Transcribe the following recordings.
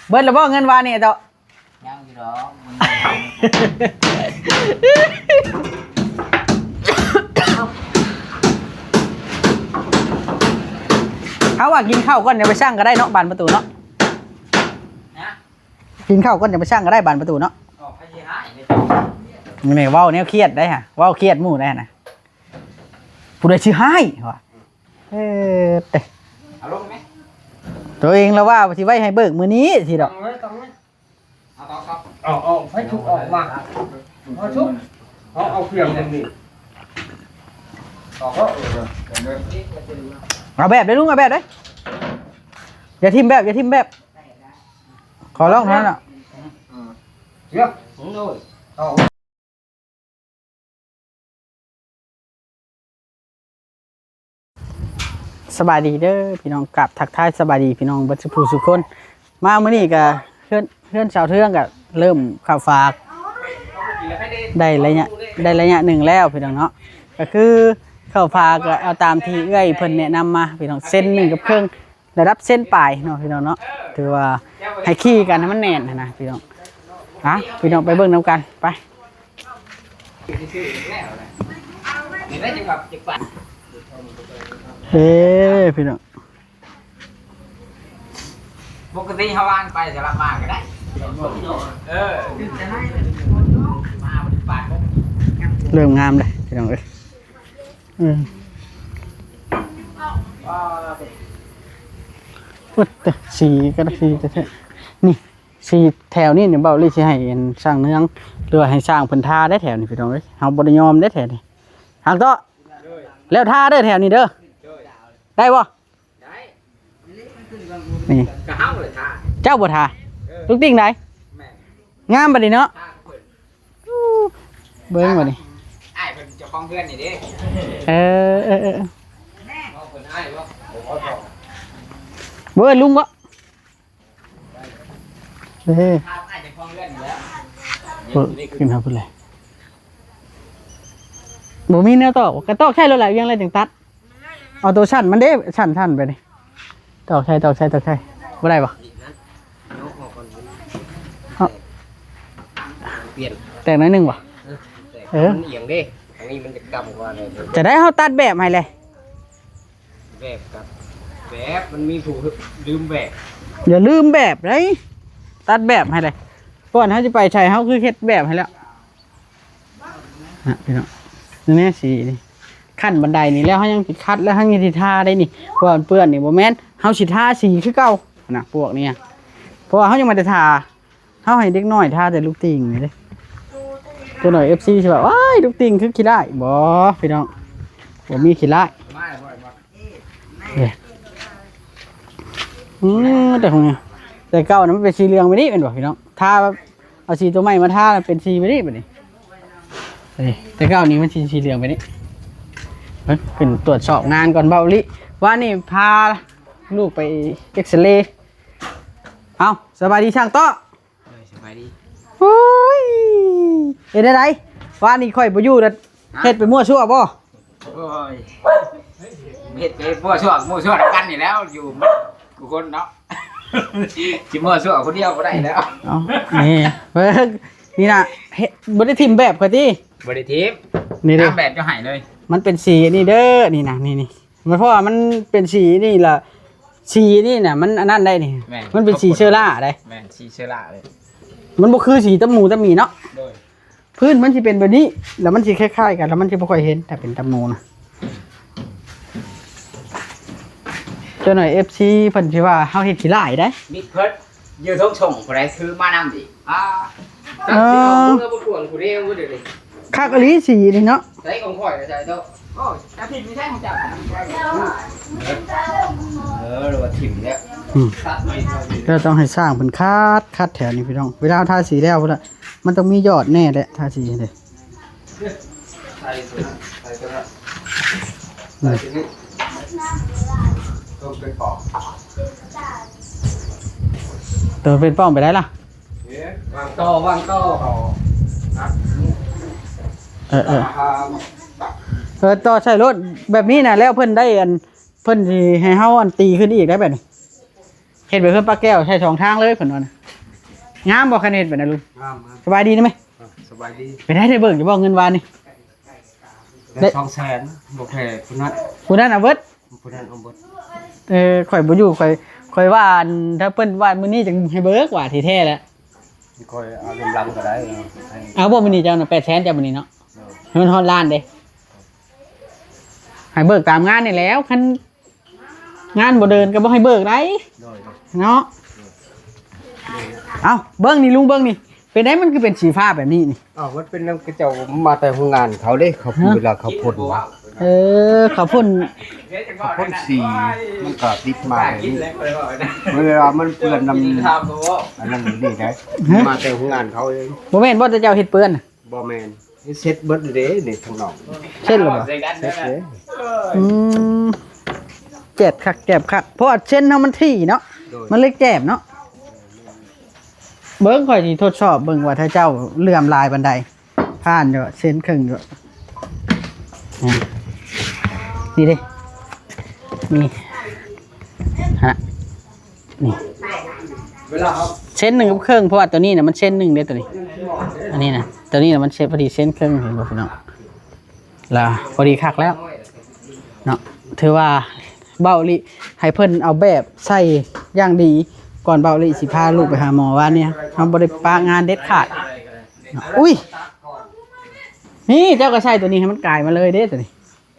ເບິດແລ້ວບໍ່ເງິນວານນີ້ເຈົ້າ? ຍັງຢູ່ດອກ ເຮົາວ່າກິນເຂົ້າກ່ອນ ຈັ່ງໄປສັ່ງກໍໄດ້ເນາະ ບານປະຕູເນາະ. ຮະ? ກິນເຂົ້າກ່ອນ ຈັ່ງໄປສັ່ງກໍໄດ້ ບານປະຕູເນາະ. ອອກໃຜຊິຮ້າຍເດ້. ນີ້ແມ່ນເວົ້າແນວຄຽດໄດ໋ຫະ ເວົ້າຄຽດໝູ່ໄດ໋ນະ. ຜູ້ໃດຊິຮ້າຍວ່າ ເອີ ເຕະ ເອົາລົງໄໝ? ໂຕເອງລະວ່າຊິໄວ້ໃຫ້ເບີກມື້ນີ້ຊິດອກ. ເອົາເລີຍ ເອົາເລີຍ ເອົາ ເອົາ ໃຫ້ທຸກອອກມາ ເອົາທຸກ ເອົາ ເອົາເຄື່ອງນີ້ ອອກເນາະ. ເອົາແບບເດ້ລຸງ ເອົາແບບເດ້ ຢ່າຖິ້ມແບບ ຢ່າຖິ້ມແບບ ຂໍຮ້ອງເທົ່ານັ້ນນະ. ເອົາ ສະບາຍດີເດີພີ່ນ້ອງ ກາບທັກທາຍສະບາຍດີພີ່ນ້ອງເບິດສູ່ຜູ້ສູ່ຄົນ. ມາມື້ນີ້ກະເຮືອນ ເຮືອນຊາວເທືອງກະເລີ່ມເຂົ້າຟາກ ໄດ້ໄລຍະ ໄດ້ໄລຍະໜຶ່ງແລ້ວພີ່ນ້ອງເນາະ. ກະຄືເຂົ້າຟາກກະເອົາຕາມທີ່ເອື້ອຍເພິ່ນແນະນຳມາພີ່ນ້ອງ ເຊັນໜຶ່ງກັບເຄິ່ງ ລະດັບເຊັນປາຍເນາະພີ່ນ້ອງເນາະ. ຖືວ່າໃຫ້ຂີ່ກັນໃຫ້ມັນແໜ້ນຫັ້ນນະພີ່ນ້ອງ. ອ່ະ ພີ່ນ້ອງໄປເບິ່ງນຳກັນ ໄປ. ເອີ ພີ່ນ້ອງ ປົກກະຕິເຮົາວາງໄປສະລັບມາກໍໄດ້. ເອີ ມາປະຕິບັດ ເລີ່ມງາມເດ້ພີ່ນ້ອງເອີຍ. ເອີ ໂອ້ ແຕ່ສີກໍໄດ້ ສີແທ້ໆ ນີ້ ສີແຖວນີ້ນີ້ ເບົາລີຊິໃຫ້ອັນຊ່າງເນືອງ ຫຼືວ່າໃຫ້ຊ່າງເພິ່ນທາໄດ້ແຖວນີ້ພີ່ນ້ອງເອີຍ. ເຮົາບໍ່ໄດ້ຍອມເດ້ແຖວນີ້ ຫາງເຕາະ ແລ້ວທາເດີແຖວນີ້ເດີ ໄດ້ບໍ່? ໄດ້ ນີ້ ກະເຮົາແຫຼະທາ ເຈົ້າບໍ່ທາ? ເອີ ລູກຕິ່ງໃດ? ແມ່ນ ງາມບັດນີ້ເນາະ ທາເພິ່ນ ເບິ່ງບັດນີ້ ອ້າຍເພິ່ນເຈົ້າຂອງເຮືອນນີ້ເດ້. ເອີ ເອີ ເອີ ເວົ້າເພິ່ນອ້າຍບໍ່? ບໍ່ເອີ້ນລຸງບໍ່? ເອີ ເອີ ຂຶ້ນຫາເພິ່ນເລີຍ ບໍ່ມີແນວຕອກ ກະຕອກໃສ່ໂລດແຫຼະ ວຽງແລ້ວຈັ່ງຕັດ. ເອົາໂຕສັ້ນມັນເດ້ ສັ້ນໆ ໄປນີ້ ຕອກໃສ່ ຕອກໃສ່ ຕອກໃສ່ ບໍ່ໄດ້ບໍ່? ເອົາ ປ່ຽນ ແຕກໜ້ອຍໜຶ່ງບໍ່? ເອີ ແຕກ ເອີ ມັນອຽງເດ້ ອັນນີ້ມັນຈະກຳກວ່າເລີຍ. ຈະໄດ້ ເຮົາຕັດແບບໃຫ້ເລີຍ ແບບກັບແບບ ມັນມີຜູ້ລືມແບບ ຢ່າລືມແບບເດ້ ຕັດແບບໃຫ້ເລີຍ. ກ່ອນເຮົາຊິໄປໃສ ເຮົາຄືເຮັດແບບໃຫ້ແລ້ວ. ນະ ພີ່ນ້ອງ ນີ້ ສີນີ້ ຂັ້ນບັນໄດນີ້ແລ້ວ ເຮົາຍັງຊິຂັດ ແລ້ວເຮົາຍັງຊິທາໄດ້ນີ້ ເພາະວ່າມັນເປື້ອນນີ້ ບໍ່ແມ່ນ ເຮົາຊິທາສີຄືເກົ່ານະ ພວກນີ້. ເພາະວ່າເຮົາຍັງບໍ່ໄດ້ທາ ເຮົາໃຫ້ເດັກນ້ອຍທາແຕ່ລູກຕິ່ງນີ້ເດ້. ຈັກໜ້ອຍ ເອັຟຊີ ຊິວ່າ ໂອ້ຍ ລູກຕິ່ງຄືຂີ້ຮ້າຍ. ບໍ່ ພີ່ນ້ອງ ບໍ່ມີຂີ້ຮ້າຍ. ເດ້ ອືມ ແຕ່ຂອງນີ້ ແຕ່ເກົ່ານະ ມັນເປັນສີເຫຼືອງແບບນີ້ແມ່ນບໍ່ ພີ່ນ້ອງ? ທາ ເອົາສີຕົວໃໝ່ມາທາ ເປັນສີແບບນີ້ບັດນີ້. ເອີ ແຕ່ເກົ່ານີ້ມັນສີ ສີເຫຼືອງແບບນີ້. ເພິ່ນຂຶ້ນຕວດສອບງານກ່ອນ ເບົາລີ. ວານນີ້ພາລູກໄປເອັກຊະເລ. ເອົ້າ ສະບາຍດີຊ່າງເຕາະ. ໂດຍ ສະບາຍດີ. ໂອ້ຍ ເຮັດແນວໃດ? ວານນີ້ຂ້ອຍບໍ່ຢູ່ລະ ຮະ? ເຮັດໄປມົ້ວຊົ່ວບໍ່? ໂອ້ຍ ເຮັດໄປມົ້ວຊົ່ວ ມົ້ວຊົ່ວນຳກັນນີ້ແລ້ວ ຢູ່ໝົດທຸກຄົນເນາະ ຊິມົ້ວຊົ່ວຄົນດຽວບໍ່ໄດ້ແລ້ວ. ເອົ້າ ນີ້ເບິ່ງ ນີ້ນະ ເຮັດ ບໍ່ໄດ້ຖິ້ມແບບຂ້ອຍຕິ? ບໍ່ໄດ້ຖິ້ມ ນີ້ເດ້ ຕາມແບບເຈົ້າໃຫ້ເລີຍ. ມັນເປັນສີອັນນີ້ເດີ ນີ້ນະ ນີ້ ນີ້ ມັນ ເພາະວ່າມັນເປັນສີນີ້ລະ ສີນີ້ນະ ມັນອັນນັ້ນໄດ໋ນີ້ ແມ່ນ ມັນເປັນສີເຊື້ອລາໄດ໋. ແມ່ນ ສີເຊື້ອລາເລີຍ ມັນບໍ່ຄືສີຕຳໝູຕຳໝີເນາະ. ໂດຍ ພື້ນມັນຊິເປັນແບບນີ້ ແລ້ວມັນຊິຄ້າຍໆກັນ ແລ້ວມັນຊິບໍ່ຄ່ອຍເຫັນ ຖ້າເປັນຕຳໝູນະ. ເຈົ້າໜ້ອຍ ເອັຟຊີ ເພິ່ນຊິວ່າເຮົາເຮັດຂີ້ຮ້າຍໄດ໋. ມິດເພິ່ນຢູ່ທົ່ງສົ່ງຜູ້ໃດຖືມານຳດີ. ອ່າ ເອີ ເອົາບໍ່ກວນຜູ້ດຽວບໍ່ໄດ້. ຄັກອີ່ຫຼີສີນີ້ເນາະ. ໃສ່ຂອງຂ້ອຍກໍໃສ່ໂຕ. ໂອ້ຍ ກະຖິ້ມນີ້ແທ້ຂອງເຈົ້າ. ເອີ ຫຼືວ່າຖິ້ມແລ້ວ. ອືມ ຕັດໃໝ່. ແລ້ວຕ້ອງໃຫ້ຊ່າງເພິ່ນຂັດ ຂັດແຖວນີ້ພີ່ນ້ອງ. ເວລາເຮົາທາສີແລ້ວພຸ້ນລະ ມັນຕ້ອງມີຍອດແນ່ແຫຼະ ທາສີເດ້. ໃສ່ຕົວນັ້ນ ໃສ່ຕົວນັ້ນ ໃສ່ຕົວນີ້ ຕົວເປັນປອກ ຕົວເປັນປອກໄປໄດ້ລະ. ວາງຕໍ່ ວາງຕໍ່. ເອີ ເອີ ເອີ ຕໍ່ໃສ່ໂລດແບບນີ້ນະ. ແລ້ວເພິ່ນໄດ້ອັນ ເພິ່ນຊິໃຫ້ເຮົາອັນຕີຂຶ້ນອີກໄດ໋ແບບນີ້. ເຮັດແບບເຮືອນປາແກ້ວ ໃສ່ສອງທາງເລີຍເພິ່ນວ່ານະ. ງາມບໍ່ ຄັນເຮັດແບບນັ້ນລຸງ? ງາມໆ ສະບາຍດີນະແມ່? ເອີ ສະບາຍດີ. ເປັນໄດ້ ໄດ້ເບີກຢູ່ບໍ່ ເງິນວານນີ້? ໄດ້ສອງແສນ ບໍ່ແພ້ຜູ້ນັ້ນ. ຜູ້ນັ້ນເອົາເບິດ? ຜູ້ນັ້ນເອົາເບິດ. ເອີ ຂ້ອຍບໍ່ຢູ່ ຂ້ອຍ ຂ້ອຍວ່າ ອັນ ຖ້າເພິ່ນວ່າມື້ນີ້ຈັ່ງໃຫ້ເບີກວ່າ ທີ່ແທ້ແລ້ວ. ຂ້ອຍເອົານຳຫຼັງກໍໄດ້. ເອົາບໍ່ມື້ນີ້ເຈົ້ານະ ແປດແສນ ເຈົ້າມື້ນີ້ເນາະ? ເອີ ໃຫ້ມັນຮອດລ້ານເດ້. ໃຫ້ເບີກຕາມງານນີ້ແຫຼ້ວ ຄັນງານບໍ່ເດີນກໍບໍ່ໃຫ້ເບີກໄດ໋. ໂດຍ ເນາະ. ເອົ້າ ເບິ່ງນີ້ລຸງ ເບິ່ງນີ້ ເປັນໃດ ມັນຄືເປັນສີຟ້າແບບນີ້ນີ້? ອ້າວ ມັນເປັນນຳຂະເຈົ້າມາແຕ່ໂຮງງານເຂົາເດ້ ເຂົາ ຮະ? ເວລາເຂົາພົ່ນ. ເອີ ເຂົາພົ່ນ ເຂົາພົ່ນສີ ມັນກໍຕິດມາແບບນີ້. ເວລາມັນເປື້ອນນຳອັນນັ້ນນີ້ໄດ໋. ຮະ? ມາແຕ່ໂຮງງານເຂົາເອງ. ບໍ່ແມ່ນບໍ່ ແຕ່ເຈົ້າເຮັດເປື້ອນນະ? ບໍ່ແມ່ນ ເຊັດເບິດເດ້ນີ້ ທາງນອກ. ເຊັດແລ້ວບໍ່? ເຊັດເດ້. ອືມ ແຈບຄັກ ແຈບຄັກ ເພາະວ່າເຊັນເຮົາມັນຖີ່ເນາະ. ໂດຍ ມັນເລີຍແຈບເນາະ. ເບິ່ງ ຂ້ອຍຊິທົດສອບເບິ່ງວ່າ ຖ້າເຈົ້າເຫຼື່ອມຫຼາຍປານໃດ ຜ່ານຢູ່ ເຊັນເຄິ່ງຢູ່. ອືມ ນີ້ເດ້ ນີ້ ຫັ້ນນະ. ນີ້ ເຊັນໜຶ່ງກັບເຄິ່ງ ເພາະວ່າຕົວນີ້ນະ ມັນເຊັນໜຶ່ງເດ້ ຕົວນີ້ ອັນນີ້ນະ ຕົວນີ້ນະ ມັນເຊັນ ພໍດີເຊັນເຄິ່ງ ເຫັນບໍ່ພີ່ນ້ອງ? ລະພໍດີຄັກແລ້ວເນາະ. ຖືວ່າເບົາລິໃຫ້ເພິ່ນເອົາແບບໃສ່ຢ່າງດີ ກ່ອນເບົາລິຊິພາລູກໄປຫາໝໍວານນີ້ ເຮົາບໍ່ໄດ້ປະງານເດັດຂາດເນາະ. ອຸ້ຍ ນີ້ເຈົ້າກໍໃສ່ຕົວນີ້ໃຫ້ມັນກາຍມາເລີຍເດ້ ຕົວນີ້.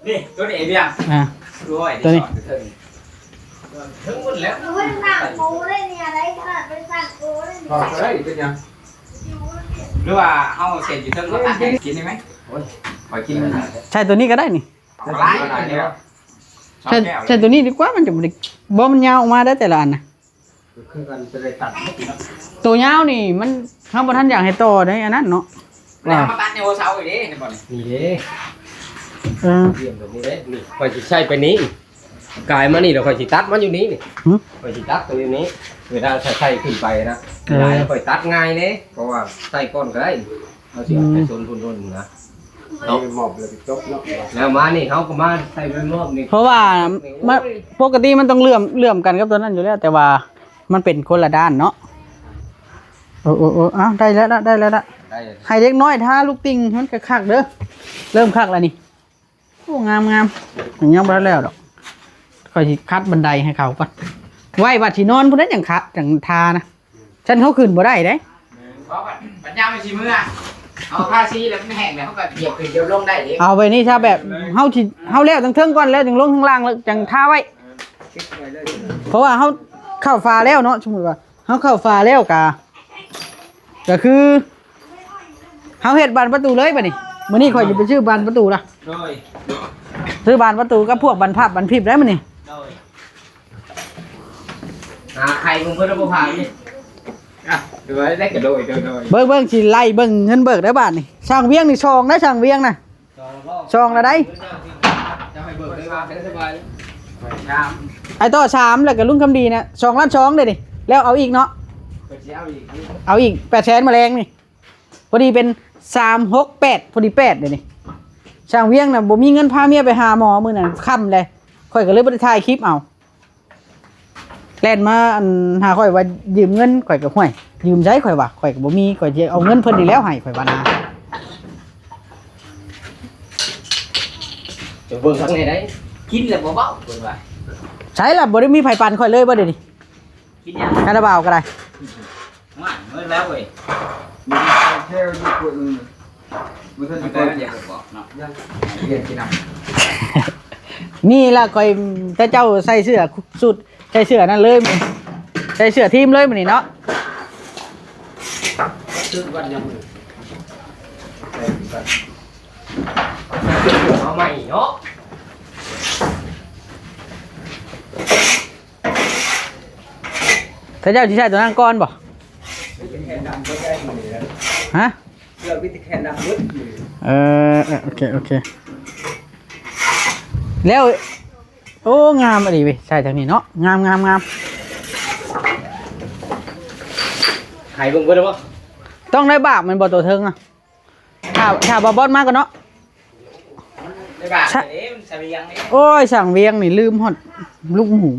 ນີ້ ຕົວນີ້ໄອ້ວຽງ ອ່າ ໂອ້ຍ ຕົວນີ້ ເທິງພຸ້ນແຫຼະ ໂອ້ຍ ສ້າງໂກເລີຍນີ້ ໄດ້ຂະໜາດໄປສ້າງໂກເລີຍນີ້ ກໍໄດ້ ເປັນຫຍັງ? ຫຼືວ່າເຮົາເສຍຢູ່ເທິງ ເຮົາຕັດໃຫ້ກິນໄດ້ໄໝ? ໂອ້ຍ ຂ້ອຍກິນ ໃສ່ຕົວນີ້ກໍໄດ້ນີ້ ຫຼາຍ ໃສ່ ໃສ່ຕົວນີ້ດີກວ່າ ມັນຈະບໍ່ໄດ້ ບໍ່ ມັນຍາວອອກມາໄດ້ແຕ່ລະອັນນະ. ຄືກັນຈະໄດ້ຕັດ. ໂຕຍາວນີ້ມັນ ເຮົາບໍ່ທັນຢາກໃຫ້ຕໍ່ໃນອັນນັ້ນເນາະ. ແລ້ວເອົາມາຕັດໃນຫົວເສົາອີກເດ້ ເຫັນບໍ່ນີ້? ນີ້ເດ້ ເອີ ຕຽມແບບນີ້ເດ້. ນີ້ຂ້ອຍຊິໃສ່ໄປນີ້ ກາຍມານີ້ ແລ້ວຂ້ອຍຊິຕັດມັນຢູ່ນີ້ນີ້. ຫື? ຂ້ອຍຊິຕັດຕົວຢູ່ນີ້ ເວລາໃສ່ ໃສ່ຂຶ້ນໄປນະ. ເອີ ເວລາຂ້ອຍຕັດງ່າຍເດ້ ເພາະວ່າໃສ່ກ່ອນກໍໄດ້. ເຮົາຊິເອົາແຕ່ ອືມ ໂຊນພຸ້ນໂດນນະ. ເອົາໄປມອບແລ້ວກໍຈົບເນາະ. ແລ້ວມານີ້ເຮົາກໍມາໃສ່ໄປມອບນີ້ ເພາະວ່າມັນ ໂອ້ຍ ປົກກະຕິມັນຕ້ອງເຫຼື່ອມ ເຫຼື່ອມກັນກັບຕົວນັ້ນຢູ່ແລ້ວ ແຕ່ວ່າມັນເປັນຄົນລະດ້ານເນາະ. ໂອ້ ໂອ້ ໂອ້ ເອົ້າ ໄດ້ແລ້ວລະ ໄດ້ແລ້ວລະ ໄດ້ ໃຫ້ເດັກນ້ອຍທາລູກຕິ່ງໃຫ້ມັນຄັກໆເດີ. ເລີ່ມຄັກແລ້ວນີ້. ໂອ້ ງາມໆ ຍັງບໍ່ທັນແລ້ວດອກ. ຂ້ອຍຊິຂັດບັນໄດໃຫ້ເຂົາກ່ອນ ໄວ້ບາດຊິນອນພຸ້ນນະ ຈັ່ງຂັດ ຈັ່ງທານະ. ຊັ້ນເຂົາຂຶ້ນບໍ່ໄດ້ເດ້. ແມ່ນ ເພາະວ່າບັດຍາມມັນຊິເມືອ ເຮົາທາສີແລ້ວມັນແຫ້ງແລ້ວ ເຮົາກໍຢຽບຂຶ້ນຢຽບລົງໄດ້ເດ້. ເອົາໄວ້ນີ້ຊະ ແບບເຮົາຊິ ເຮົາແລ້ວທາງເທິງກ່ອນ ແລ້ວຈຶ່ງລົງທາງລ່າງ ແລ້ວຈັ່ງທາໄວ້. ເກັບໄວ້ເລີຍ ເພາະວ່າເຮົາເຂົ້າຝາແລ້ວເນາະ. ສົມມຸດວ່າເຮົາເຂົ້າຝາແລ້ວກະ ກະຄືເຮົາເຮັດບານປະຕູເລີຍບາດນີ້. ມື້ນີ້ຂ້ອຍຊິໄປຊື້ບານປະຕູລະ. ໂດຍ ຊື້ບານປະຕູກັບພວກບານພັບບານພິບໄດ້ມື້ນີ້. ໂດຍ ຫາໄຂ່ເບິ່ງເພິ່ນບໍ່ຜ່ານນີ້. ອ່ະ ໂດຍ ໄດ້ກະໂດຍ ໂດຍ ໂດຍ ເບິ່ງ ເບິ່ງ ຊິໄລ່ເບິ່ງເງິນເບີກໄດ້ບາດນີ້. ຊ່າງວຽງນີ້ສອງໄດ້ ຊ່າງວຽງນະ ສອງລະໄດ້. ຈະໃຫ້ເບີກໄດ້ວ່າສະບາຍ ສາມ ອ້າຍຕໍ່ສາມ ແລ້ວກະລຸງຄຳດີນະ ສອງລ້ານສອງເດ້ນີ້. ແລ້ວເອົາອີກເນາະ ເອົາອີກ ເອົາອີກແປດແສນມື້ແລງນີ້. ພໍດີເປັນສາມ ຫົກ ແປດ ພໍດີແປດເດ້ນີ້. ຊ່າງວຽງນະບໍ່ມີເງິນພາເມຍໄປຫາໝໍມື້ນັ້ນຄ່ຳເລີຍ ຂ້ອຍກໍເລີຍບໍ່ໄດ້ຖ່າຍຄລິບເອົາ. ແລ່ນມາ ອັນ ຫາຂ້ອຍວ່າຢືມເງິນ ຂ້ອຍກໍ ຫ້ວຍ ຢືມໃສ ຂ້ອຍວ່າ ຂ້ອຍກໍບໍ່ມີ ຂ້ອຍຊິເອົາເງິນເພິ່ນນີ້ແລ້ວໃຫ້ ຂ້ອຍວ່ານະ. ຈະເບິ່ງທາງໃດໄດ້ ກິນແລ້ວບໍ່ເວົ້າເພິ່ນວ່າ. ໃສລະ ບໍ່ໄດ້ມີໃຜປັນຂ້ອຍເລີຍບໍ່ເດນີ້? ກິນຫຍັງ? ຄາລາບາວກໍໄດ້. ວ່າເໝິດແລ້ວເວີຍ ມີແຄ່ຢູ່ຂວດໜຶ່ງ ບໍ່ທັນໄດ້ເປີດເນາະ. ຍັງ ປ່ຽນກິນນຳ. ນີ້ລະຂ້ອຍ ແຕ່ເຈົ້າໃສ່ເສື້ອຊຸດ ໃສ່ເສື້ອນັ້ນເລີຍ ໃສ່ເສື້ອທີມເລີຍມື້ນີ້ເນາະ. ເອົາໃໝ່ເນາະ. ຖ້າເຈົ້າຊິໃຊ້ຕົວນັ້ນກ່ອນບໍ່? ຮະ? ເອີ ເອີ ໂອເຄ ໂອເຄ ແລ້ວ ໂອ້ ງາມອີ່ຫຼີເວີຍ ໃສ່ທາງນີ້ເນາະ ງາມ ງາມ ງາມ. ໄຂເບິ່ງເບິດແລ້ວບໍ່? ຕ້ອງໄດ້ບາກແມ່ນບໍ່ ໂຕເທິງນະ? ຖ້າ ຖ້າບໍ່ບອດມາກ່ອນເນາະ. ໄດ້ບາກເດ້ ມັນສະຫວຽງເດ້. ໂອ້ຍ ຊ່າງວຽງນີ້ລືມຮອດລູກໝູ.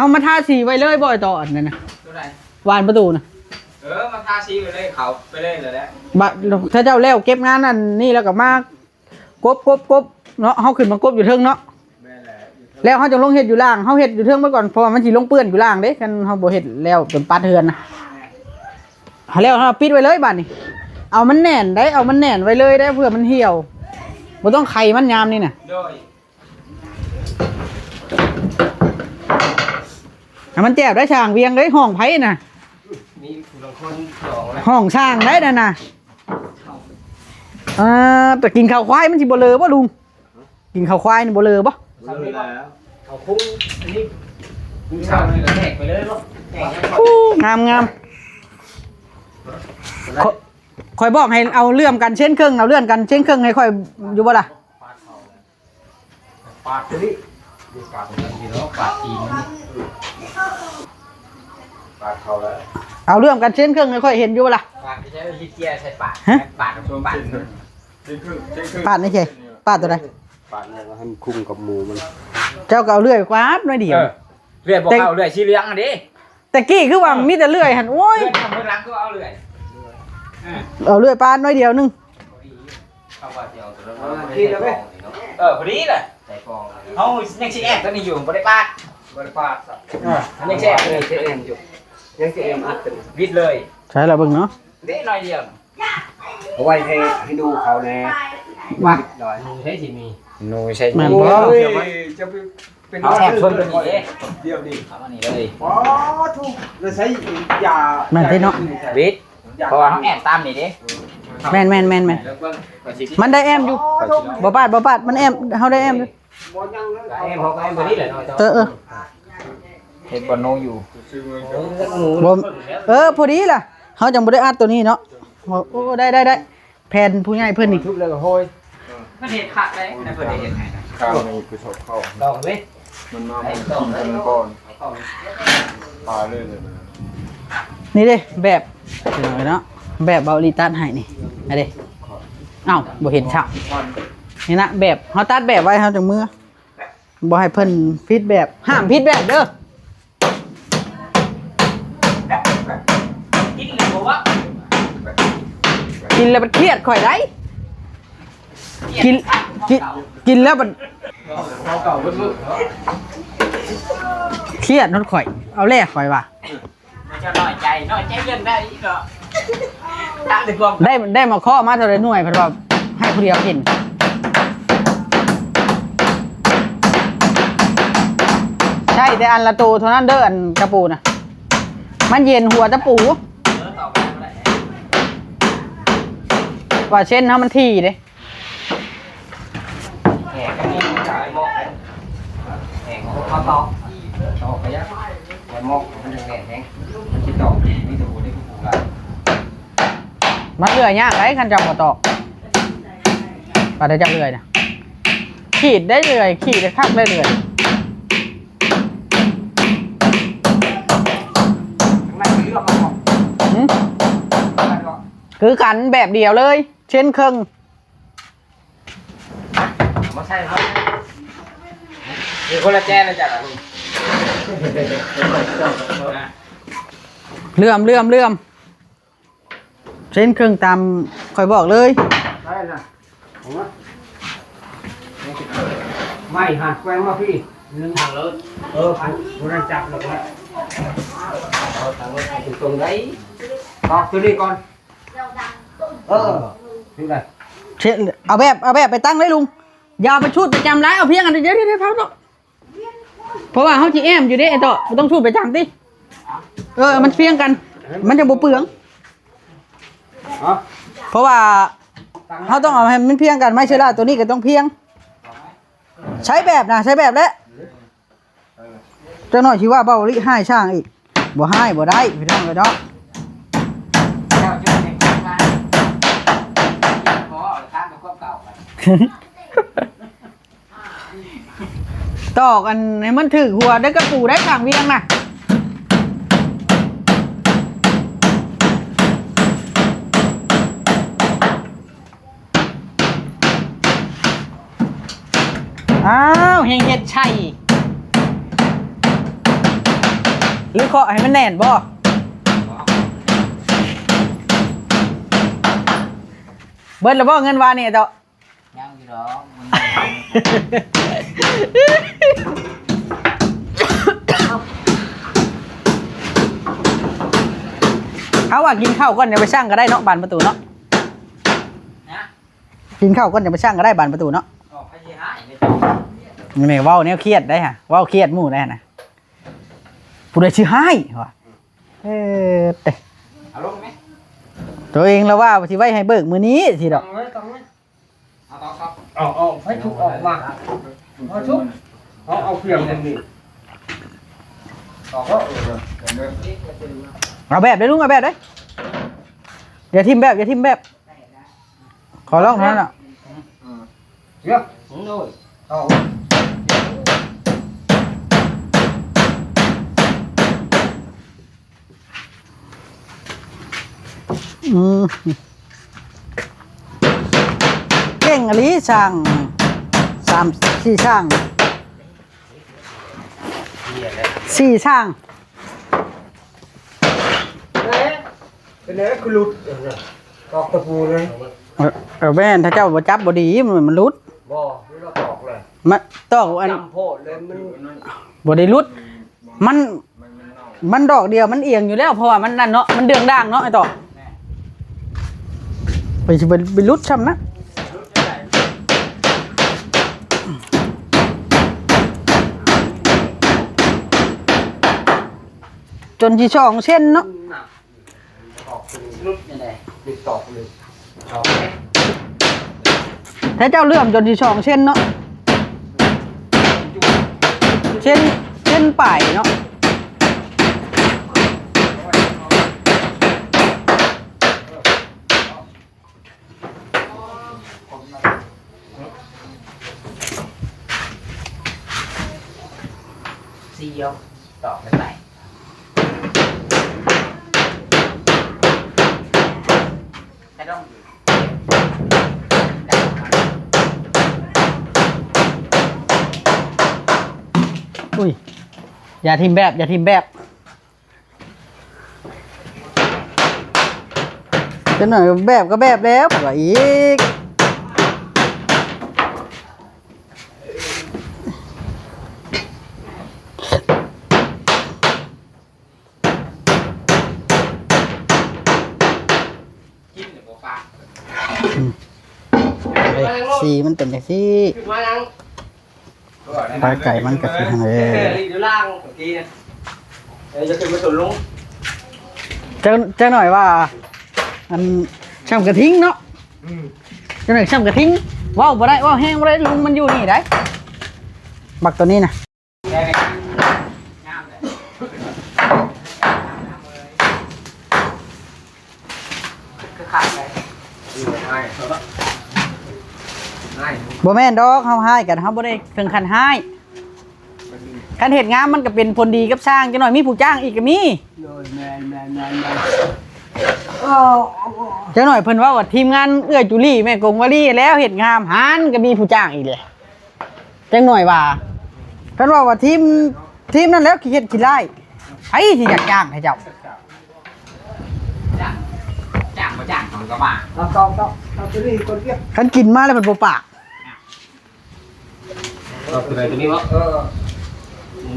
ເອົາມາທາສີໄວ້ເລີຍບໍ່ ໄອ້ຕໍ່ ອັນນັ້ນນະ ໂຕໃດ? ບານປະຕູນະ. ເອີ ມາທາສີໄວ້ເລີຍ ເຂົ້າໄປເລີຍແຫຼະ. ບາດ ຖ້າເຈົ້າແລ້ວເກັບງານອັນນີ້ແລ້ວກໍມາກົບໆໆເນາະ ເຮົາຂຶ້ນມາກົບຢູ່ເທິງເນາະ. ແມ່ນແຫຼະ ຢູ່ເທິງ ແລ້ວເຮົາຈະລົງເຮັດຢູ່ລ່າງ ເຮົາເຮັດຢູ່ເທິງໄວ້ກ່ອນ ເພາະວ່າມັນຊິລົງເປື້ອນຢູ່ລ່າງເດ້ ຄັນເຮົາບໍ່ເຮັດແລ້ວຈົນປັດເຮືອນນະ. ແລ້ວເຮົາປິດໄວ້ເລີຍບາດນີ້ ເອົາມັນແໜ້ນໄດ໋ ເອົາມັນແໜ້ນໄວ້ເລີຍໄດ໋ ເພື່ອມັນຫ່ຽວ ບໍ່ຕ້ອງໄຂມັນຍາມນີ້ນະ. ໂດຍ ໃຫ້ມັນແຈບໄດ້ ຊ່າງວຽງເດ້ ຫ້ອງໃຜນະ? ມີຜູ້ລາງຄົນຈອງແລ້ວ ຫ້ອງຊ່າງໄດ້ນັ້ນນະ. ອ່າ ແຕ່ກິນເຂົ້າຄວາຍມັນຊິບໍ່ເລີບໍ່ລຸງ? ກິນເຂົ້າຄວາຍນີ້ບໍ່ເລີບໍ່? ບໍ່ເລີແລ້ວ ເອົາຄຸງອັນນີ້ ຄຸງເສົານີ້ກໍແຕກໄປເລີຍເນາະ. ໂອ້ ງາມໆ. ຂ້ອຍ ຂ້ອຍບອກໃຫ້ເອົາເລື່ອມກັນເຊັ່ນເຄິ່ງ ເອົາເລື່ອນກັນເຊັ່ນເຄິ່ງໃຫ້ຂ້ອຍຢູ່ບໍ່ລະ? ປາດໂຕນີ້ ປາດຕີນມັນນີ້ ປາດເຂົ້າແລ້ວ ເອົາເລື່ອມກັນເຊັ່ນເຄິ່ງໃຫ້ຂ້ອຍເຫັນຢູ່ບໍ່ລະ? ປາດ ປາດ ປາດ ປາດ ປາດໃນໃສ? ປາດໂຕໃດ? ປາດໃນ ໃຫ້ມັນຄຸມກັບໝູມັນ. ເຈົ້າກໍເອົາເລື່ອຍກວາດໜ້ອຍດຽວ. ເອີ ເລື່ອຍບໍ່ເຂົ້າ ເລື່ອຍສີເຫຼືອງຫັ້ນເດ້. ແຕ່ກີ້ຄືວ່າ ເອີ ມີແຕ່ເລື່ອຍຫັ້ນ ໂອ້ຍ ເລື່ອຍທາງເບື້ອງຫຼັງຄືວ່າເອົາເລື່ອຍ ເອີ ເອົາເລື່ອຍປາດໜ້ອຍດຽວໜຶ່ງ. ເອີ ພໍດີແຫຼະ ໃສ່ຟອງ ເຮົາຍັງຊິແອບຕົວນີ້ຢູ່ ບໍ່ໄດ້ປາດ ບໍ່ໄດ້ປາດ. ເອີ ຍັງຊິແອບຕົວນີ້ ຍັງຊິແອບຢູ່ ຍັງຊິແອບອັດຕົວນີ້ ວິດເລີຍ. ໃສ່ລະເບິ່ງເນາະ ເດ້ໜ້ອຍດຽວ ເອົາໄວ້ໃຫ້ ໃຫ້ໜູເຂົາແດ່ ວ່າໜູໃຊ້ຊິມີ ໜູໃຊ້ ແມ່ນບໍ່? ໂອ້ຍ ຈະໄປ ເອົາແອບເພິ່ນຕົວນີ້ເດ້ ດຽວນີ້ ເອົາອັນນີ້ເລີຍ. ອໍ ຖືກ ແລ້ວໃຊ້ຢາ ແມ່ນເດ້ເນາະ ວິດ ເພາະວ່າເຮົາແອບຕາມນີ້ເດ້. ແມ່ນໆໆໆ ມັນໄດ້ແອບຢູ່ ບໍ່ປາດ ບໍ່ປາດ ມັນແອບ ເຮົາໄດ້ແອບຢູ່. ບໍ່ຍັງເລີຍ ແອບ ເຮົາກໍແອບຕົວນີ້ແຫຼະເນາະ. ເອີໆ ເຮັດບ່ອນໂນຢູ່ ບໍ່ ເອີ ພໍດີລະ ເຮົາຈັ່ງບໍ່ໄດ້ອັດຕົວນີ້ເນາະ. ໂອ້ ໄດ້ໆໆ ແຜນຜູ້ໃຫຍ່ເພິ່ນນີ້ ທຸບແລ້ວກໍໂຮຍ ມັນເຮັດຄັກເດ້ ໃຫ້ເພິ່ນໄດ້ເຮັດໃຫ້ນະ. ຂ້າວນີ້ຄືຊົດເຂົ້າ ດອກເດ້ ມັນມາ ມັນກິນກັນກ່ອນ ປາເລີຍນະ. ນີ້ເດ້ແບບ ພີ່ນ້ອງເນາະ ແບບເບົາອີ່ຫຼີຕັດໃຫ້ນີ້ ອັນເດ້. ເອົ້າ ບໍ່ເຫັນຊ້ຳ ນີ້ນະ ແບບເຮົາຕັດແບບໄວ້ ເຮົາຈັ່ງເມືອ ບໍ່ໃຫ້ເພິ່ນຜິດແບບ ຫ້າມຜິດແບບເດີ. ກິນແລ້ວບໍ່ວ່າ ກິນແລ້ວມັນຄຽດຂ້ອຍໄດ໋. ກິນ ກິນ ກິນແລ້ວມັນ ເຮົາເກົ່າເບິດມື້ ຄຽດຮອດຂ້ອຍ ເອົາແລ້ວຂ້ອຍວ່າ. ເຈົ້ານ້ອຍໃຈ ນ້ອຍໃຈເລື່ອງໃດເນາະ ຕາມແຕ່ຄວາມ ໄດ້ ໄດ້ມາເຄາະມາເທົ່າໃດໜ່ວຍ ເພິ່ນວ່າໃຫ້ຜູ້ດຽວກິນ ໃຊ້ແຕ່ອັນລະໂຕເທົ່ານັ້ນເດີ ອັນຕະປູນະ ມັນເຢັນຫົວຕະປູ ເອີ ຕອກໄປບໍ່ໄດ້ ວ່າເສັ້ນເຮົາມັນຖີ່ເດ້. ແຫກກໍມີຂາຍໝອກ ແຫກເຂົາຕອກ ຕອກໄປຍະ ແຕ່ໝອກມັນຍັງແໜ້ນແຮງ ມັນຊິຕອກ ມີແຕ່ຫົວໄດ້ຜູ້ປູກຫຼາຍ. ມັນເລື່ອຍຍາກໄດ໋ ຄັນເຈົ້າບໍ່ຕອກ ປາດເຈົ້າເລື່ອຍນະ ຂີດໄດ້ເລື່ອຍ ຂີດໄດ້ຄັກໄດ້ເລື່ອຍ. ມັນເລືອກມາບໍ່ ຫື ຄືກັນແບບດຽວເລີຍ ເຊັ່ນເຄິ່ງ. ມາໃສ່ ມາ ມີຄົນລະແຈນລະຈັກ ເຫຼື່ອມ ເຫຼື່ອມ ເຫຼື່ອມ ເຊັ່ນເຄິ່ງຕາມຂ້ອຍບອກເລີຍ ໄດ້ນະ ເອົາມາ ໄມ້ຫັ້ນແຂວງມາພີ້ ໜຶ່ງ ເອີ ຜູ້ນັ້ນຈັບແລ້ວ ເອົາຕັ້ງໄວ້ໃຫ້ຕົງໆ ໄດ້ ຕອກຕົວນີ້ກ່ອນ. ເອີ ເຮັດໄດ້ ເຊັດ ເອົາແບບ ເອົາແບບໄປຕັ້ງເລີຍລຸງ ຢ່າໄປຊູດໄປຈຳຫຼາຍ ເອົາພຽງອັນດຽວ ດຽວ ດຽວ ເຜົາເນາະ ເພາະວ່າເຮົາຊິແອ້ມຢູ່ເດ້ ໄອ້ເຕາະ ບໍ່ຕ້ອງຊູດໄປຈຳຕິ ເອີ ມັນພຽງກັນ ມັນຈະບໍ່ເປືອງ ຮະ ເພາະວ່າເຮົາຕ້ອງເອົາໃຫ້ມັນພຽງກັນ ໄມ້ເຊລາໂຕນີ້ກໍຕ້ອງພຽງ ໃຊ້ແບບນະ ໃຊ້ແບບແຫຼະ. ເອີ ຈັກໜ້ອຍຊິວ່າເບົາລິຮ້າຍຊ່າງອີກ ບໍ່ຮ້າຍບໍ່ໄດ້ພີ່ນ້ອງເອີຍເນາະ ເຈົ້າຈຸດໃຫ້ເກີດມາ ພໍ ທາງກັບຄວາມເກົ່າກັນ ຕອກອັນໃຫ້ມັນຖືກຫົວໄດ້ກະປູໄດ້ຂ້າງວຽງນະ. ອ້າວ ແຮງເຮັດໃສ່ ຫຼືເຄາະໃຫ້ມັນແໜ້ນບໍ່? ເບິດແລ້ວບໍ່ເງິນວານນີ້ເຈົ້າ? ຍັງຢູ່ດອກ ເຮົາວ່າກິນເຂົ້າກ່ອນ ຢ່າໄປສັ່ງກໍໄດ້ເນາະ ບານປະຕູເນາະ. ຮະ? ກິນເຂົ້າກ່ອນ ຢ່າໄປສັ່ງກໍໄດ້ ບານປະຕູເນາະ. ອອກໃຜຊິຮ້າຍ ນີ້ເວົ້າແນວຄຽດໄດ້ຫະ ເວົ້າຄຽດໝູ່ໄດ້ນະ. ຜູ້ໃດຊິຮ້າຍວ່າ ເອີ ເຕະ ເອົາລົງແມະ ຕົວເອງລະວ່າຊິໄວ້ໃຫ້ເບີກມື້ນີ້ຊິດອກ. ເອົາໄວ້ ເອົາໄວ້ ເອົາ ເອົາ ໃຜຖືກອອກມາ ເອົາຊຸກ ເອົາ ເອົາເຄື່ອງນີ້ ອອກ ເອົາແບບເດີລຸງ ເອົາແບບເດີ ຢ່າຖິ້ມແບບ ຢ່າຖິ້ມແບບ. ຂໍລອງເທົ່ານັ້ນລະ ເຊື່ອ ໂອ້ຍ ເອົາ ອືມ ເກັ່ງອີ່ຫຼີຊ່າງ ສາມ ສີ່ຊ່າງ ສີ່ຊ່າງ. ເປັນແນວໃດຄືຫຼຸດ ຕອກຕະປູເລີຍ. ເອີ ເອີ ແມ່ນ ຖ້າເຈົ້າບໍ່ຈັບບໍ່ດີ ມັນ ມັນຫຼຸດ. ບໍ່ ມັນຕອກເລີຍ ມັນຕອກອັນ ຈຳໂພດເລີຍ ມັນບໍ່ໄດ້ຫຼຸດ. ມັນ ມັນດອກດຽວ ມັນອຽງຢູ່ແລ້ວ ເພາະວ່າມັນນັ້ນເນາະ ມັນເດືອງດ່າງເນາະ ໄອ້ຕອກ. ໄປຊິໄປ ໄປຫຼຸດຊ້ຳນະ. ຈົນຊິສອງເຊັນເນາະ ຫຼຸດນີ້ແຫຼະ ຕິດຕອກເລີຍ. ຖ້າເຈົ້າເຫຼື້ອມຈົນຊິສອງເຊັນເນາະ ເຊັນ ເຊັນປາຍເນາະ. ສີ່ ເອົາຕອກໄປ ກະດອງ. ອຸ້ຍ ຢ່າຖິ້ມແບບ ຢ່າຖິ້ມແບບ. ຈັກໜ້ອຍແບບກໍແບບແລ້ວ ວ່າອີກ. ອືມ ເອີຍ ສີມັນເປັນຈັ່ງຊີ້. ປາໄກ່ມັນກະຊິຫັ້ນແຫຼະ ຢູ່ລ່າງເມື່ອກີ້ນະ. ເອີ ຈະຂຶ້ນມາຕົນລຸງ ຈັກ ຈັກໜ້ອຍວ່າ ອັນ ຊ່ຳກະທິງເນາະ. ອືມ ຈັກໜ້ອຍຊ່ຳກະທິງ ເວົ້າບໍ່ໄດ້ ເວົ້າແຮງບໍ່ໄດ້ ລຸງມັນຢູ່ນີ້ໄດ໋ ບັກໂຕນີ້ນະ. ບໍ່ແມ່ນດອກ ເຮົາຮ້າຍກັນ ເຮົາບໍ່ໄດ້ເຖິງຂັ້ນຮ້າຍ. ຄັນເຮັດງາມມັນກໍເປັນຜົນດີກັບຊ່າງ ຈັກໜ້ອຍມີຜູ້ຈ້າງອີກກໍມີ. ໂດຍ ແມ່ນໆໆໆ ເອີ ຈັກໜ້ອຍເພິ່ນເວົ້າວ່າທີມງານເອື້ອຍຈູລີ ແມ່ກົງວາລີແລ້ວເຮັດງາມ ຫັ້ນກໍມີຜູ້ຈ້າງອີກແຫຼະ. ຈັກໜ້ອຍວ່າ ຄັນເວົ້າວ່າທີມ ທີມນັ້ນແລ້ວຂີ້ເຮັດຂີ້ຮ້າຍ ໃຜຊິຢາກຈ້າງໃຫ້ເຈົ້າ? ຈ້າງ ຈ້າງບໍ່ຈ້າງເຂົາກໍວ່າ ຕ້ອງ ຕ້ອງ ຕ້ອງ ຕ້ອງ ຕົວນີ້ກ່ອນ ວຽກ ຄັນກິນມາແລ້ວມັນບໍ່ປາກ. ເອົາຕົວໃດຕົວນີ້ເນາະ ເອີ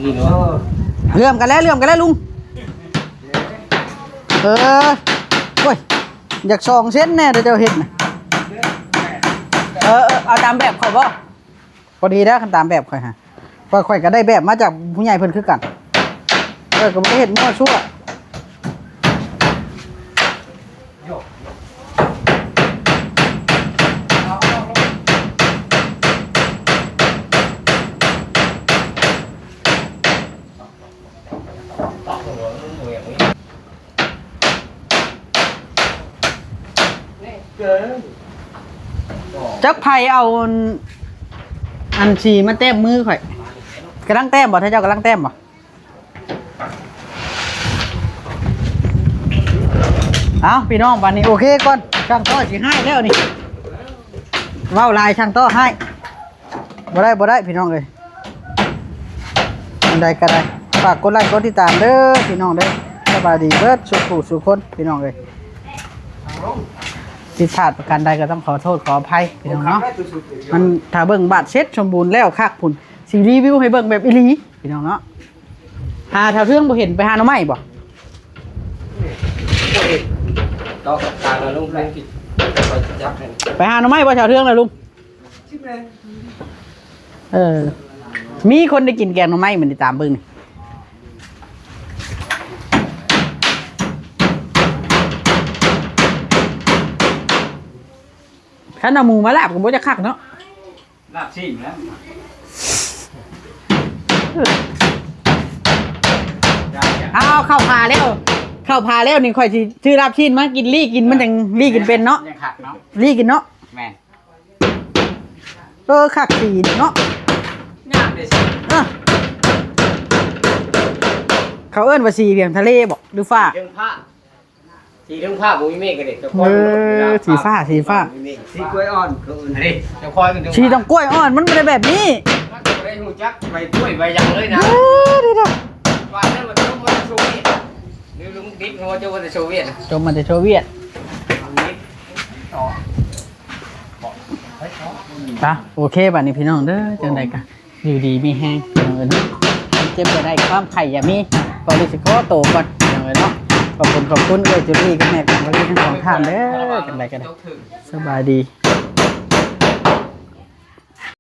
ນີ້ເນາະ ເຫຼື້ອມກັນແລ້ວ ເຫຼື້ອມກັນແລ້ວລຸງ. ເອີ ໂອ້ຍ ຢາກສອງເຊັນແດ່ ເຈົ້າເຮັດນະ. ເອີ ເອີ ເອົາຕາມແບບຂ້ອຍບໍ່? ພໍດີແລ້ວ ຄັນຕາມແບບຂ້ອຍຫາ ຂ້ອຍ ຂ້ອຍກໍໄດ້ແບບມາຈາກຜູ້ໃຫຍ່ເພິ່ນຄືກັນ ຂ້ອຍກໍບໍ່ໄດ້ເຮັດມົ້ວຊົ່ວ. ຈັກໃຜເອົາ ອັນສີມາແຕ້ມມືຂ້ອຍ. ກຳລັງແຕ້ມບໍ່? ທ່ານເຈົ້າກຳລັງແຕ້ມບໍ່? ເອົ້າ ພີ່ນ້ອງ ບາດນີ້ໂອເຄກ່ອນ ຊ່າງຕໍ່ຊິຮ້າຍແລ້ວນີ້ ເວົ້າຫຼາຍຊ່າງຕໍ່ຮ້າຍ. ບໍ່ໄດ້ ບໍ່ໄດ້ ພີ່ນ້ອງເອີຍ ອັນໃດກໍໄດ້ ຝາກກົດໄລ້ກົດຕິດຕາມເດີພີ່ນ້ອງເດີ. ສະບາຍດີເບິດສູ່ຜູ້ສູ່ຄົນພີ່ນ້ອງເອີຍ. ຜິດພາດປະການໃດກໍຕ້ອງຂໍໂທດຂໍອະໄພພີ່ນ້ອງເນາະ. ມັນຖ້າເບິ່ງບາດເສັດສົມບູນແລ້ວຄັກພຸ້ນ ຊິຣີວິວໃຫ້ເບິ່ງແບບອີ່ຫຼີພີ່ນ້ອງເນາະ. ຫາແຖວເທິງບໍ່ເຫັນ ໄປຫາໜໍ່ໄມ້ບໍ່? ຕອກກາງລະລຸງ ລຸງ ໄປຫາໜໍ່ໄມ້ບໍ່ແຖວເທິງລະລຸງ? ເອີ ມີຄົນໄດ້ກິນແກງໜໍ່ໄມ້ມື້ນີ້ ຕາມເບິ່ງນີ້. ຄັນເອົາໝູມາລາບກໍບໍ່ຈະຄັກເນາະ. ລາບຊີ້ນແລ້ວ ເອົາເຂົ້າຜ່າແລ້ວ ເຂົ້າຜ່າແລ້ວນີ້ ຂ້ອຍຊິຊື້ລາບຊີ້ນມາກິນ ລີ້ກິນ ມັນຈັ່ງລີ້ກິນເປັນເນາະ. ຍັງຄັກເນາະ ລີ້ກິນເນາະ. ແມ່ນ ເອີ ຄັກສີເນາະ ງາມເດ້. ເອີ ເຂົາເອີ້ນວ່າສີຫຍັງ ທະເລບໍ ຫຼືຟ້າ? ເທິງຟ້າ ສີເທິງຟ້າບໍ່ມີເມກກໍເດ້. ເອີ ສີຟ້າ ສີຟ້າ ສີກ້ວຍອ່ອນ ເຂົາເອີ້ນ ອັນນີ້ເຈົ້າຄອຍມັນ ສີຕ້ອງກ້ວຍອ່ອນ ມັນບໍ່ໄດ້ແບບນີ້. ມັນບໍ່ໄດ້ຮູ້ຈັກໃບກ້ວຍໃບຫຍັງເລີຍນະ. ເອີ ເດີໆ ວ່າແລ້ວມັນຈົບມາແຕ່ໂຊວຽດ ຫຼືລຸງດິດເຂົາວ່າຈົບມາແຕ່ໂຊວຽດ ຈົບມາແຕ່ໂຊວຽດ. ອ່ະ ໂອເຄ ບາດນີ້ພີ່ນ້ອງເດີ ຈັ່ງໃດກະ ຢູ່ດີມີແຮງພີ່ນ້ອງເອີຍເນາະ. ເຈັບຈະໄດ້ ຄວາມໄຂ້ຢ່າມີ ເຮົາຊິຂໍໂຕກ່ອນພີ່ນ້ອງເອີຍເນາະ. ຂອບຄຸນ ຂອບຄຸນເອື້ອຍຈູລີກັບແມ່ຂອງວາລີທັງສອງທ່ານເດີ. ຈັ່ງໃດກໍໄດ້ ສະບາຍດີ.